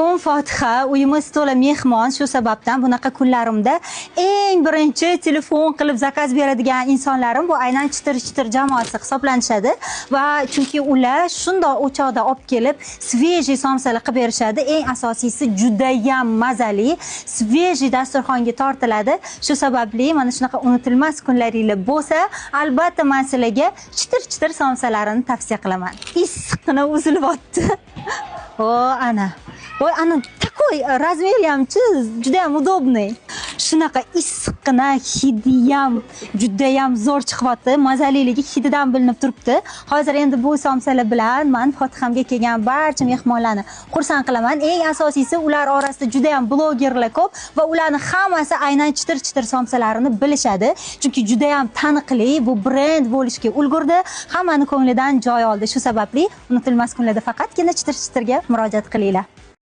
Fotiha, uyimiz to'la mehmon. Shu sababdan bunaqa kunlarimda eng birinchi telefon qilib zakaz beradigan insonlarim bu aynan Chitir Chitir jamoasi hisoblanishadi. Va chunki ular shundoq o'choqda olib kelib свежий somsalar qilib berishadi. Eng asosiysi, judayam mazali, свежий dasturxonga tortiladi. Shu sababli mana shunaqa unutilmas kunlaringlar bo'lsa, albatta man sizlarga Chitir Chitir somsalarini tavsiya qilaman. Issiqqina uzilyapti. O, ana. Voy, ana, такой размер hamchi judayam удобный. Shunaqa issiqqina, hidiyam judayam zo'r chiqyapti. Mazaliligi hididan bilinib turibdi. Hozir endi bu somsalar bilan man fotihamga kelgan barcha mehmonlarni xursand qilaman. Eng asosiysi, ular orasida judayam blogerlar ko'p va ularni hammasi aynan Chitir Chitir somsalarini bilishadi. Chunki judayam taniqli, bu brend bo'lishga ulgurdi. Hammani ko'nglidan joy oldi. Shu sababli unutilmas kunlarda faqatgina Chitir Chitirga murojaat qilinglar.